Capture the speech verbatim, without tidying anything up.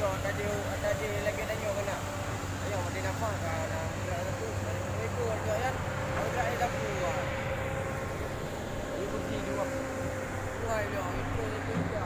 Tadi, tadi lagi tanya kena. Ayo, mati nafas ka na mudra satu. Dari satu ekor aja kan. Mudra ni satu. Ini kunci dua. Dua aja. Itu satu aja.